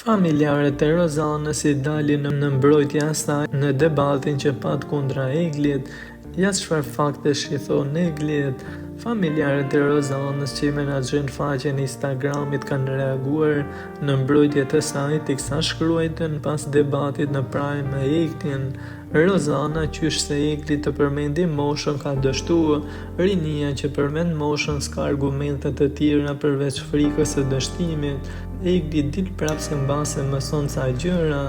Familjarët e Rozanës i dalin në mbrojtje asaj në debatin që pat kundra Eglit. Ja çfarë faktesh i thonë Eglit. Familjarët e Rozanës që i menaxhojnë faqen e Instagramit kanë reaguar në mbrojtje të saj teksa shkruajtën pas debatit në Prime me Eglin. Rozana qysh se Egli të përmendi moshën ka dështu, rinia që përmend moshën s'ka argumente të tjera përveç frikës së dështimit, Egli dil prap se mbase mëson ca gjëra.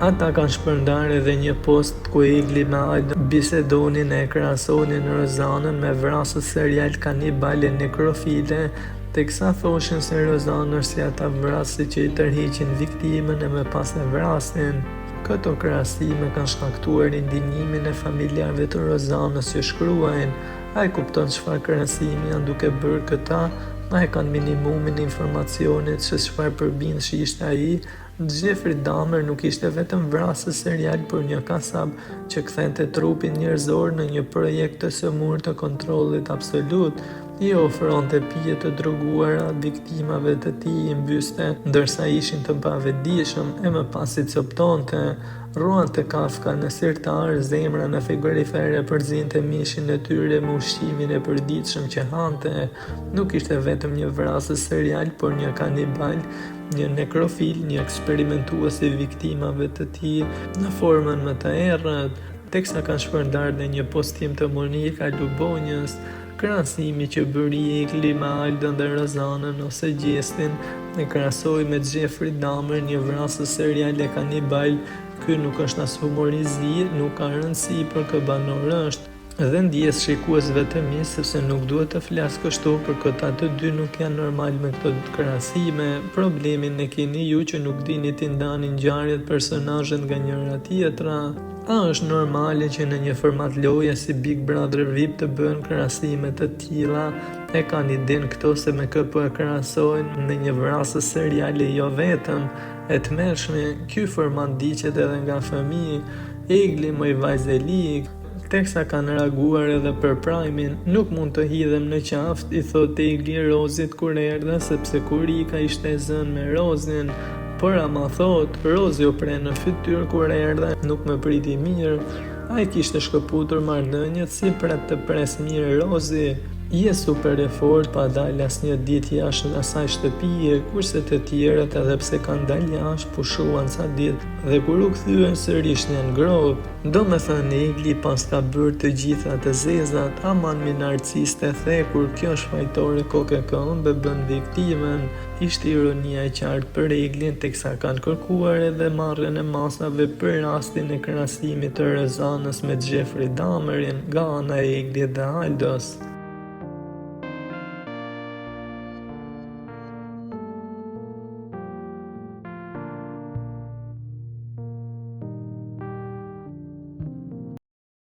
Ata kanë shpërndarë edhe një post ku Egli me Aldon bisedonin e krahasonin Rozanën me vrasës serial kanibal e nekrofile, teksa thoshin se Rozana është si ata vrasësit që i tërheqin viktimën e më pas e vrasin. Këto krahasime kanë shkaktuar indinjimin e familjarëve të Rozanës që shkruajnë, A e kupton çfarë krahasimi janë duke bërë këta, a e kanë minimumin e informacionit se çfarë përbindëshi ishte ai? Jeffrey Dahmer nuk ishte vetëm vrasës serial por një kasap që kthente trupin njerëzor në një projekt të sëmurë të kontrollit absolut. I ofronte pije të droguara viktimave të tij, i mbyste ndërsa ishin të pavetëdijshëm e më pas i copëtonte. Ruante kafka në sirtar, zemra në frigorifer e përziente mishin e tyre me ushqimin e përditshëm që hante. Nuk ishte vetëm një vrasës serial, por një kanibal, një nekrofil, një eksperimentues i viktimave të tij në formën më të errët. Teksa kanë shpërndarë dhe një postim të Monika Lubonjës, Krahasimi që bëri Egli me Aldën dhe Rozanën ose Gjestin, e krahasoi me Jeffrey Dahmer, një vrasës serial e kanibal, ky nuk është as humor i zi, nuk ka rëndësi për kë banor është. Dhe ndjesë shikuesve të mi sepse nuk duhet të flas kështu por këta të dy nuk janë normal me këto krahasime, problemin e keni ju që nuk dini t'i ndani ngjarjet personazhet nga njëra tjetra. A është normale që në një format loje si Big Brother VIP të bëhen krahasime të tilla? E kanë idenë këto se me kë po e krahasojnë, me një vrasës serial e jo vetëm. E tmerrshme, ky format ndiqet edhe nga fëmijë. Egli moj vajzë e ligë. Teksa kanë reaguar edhe për Prime-in, nuk mund të hidhem në qafë, i thotë Egli Rozit kur erdha sepse kur ika ishte e zënë me Rozin. Por ama thotë, Rozi u pre në fytyrë kur erdha, nuk më priti mirë. Ai kishte shkëputur marrëdhëniet, si pret të presë mirë Rozi. Je super e fortë pa dalë asnjë ditë jashtë asaj shtëpie, kurse të tjerët edhe pse kanë dalë jashtë pushuan ca ditë dhe kur u kthyen sërish janë gropë. Domethënë Egli paska bërë të gjitha të zezat, aman mi narciste the kur kjo është fajtore kokë e këmbë e bën viktimën. Ishte ironia e qartë për Eglin teksa kanë kërkuar edhe marrjen e masave për rastin e krahasimit të Rozanës me Jeffrey Dahmerin nga ana e Eglit dhe Aldos.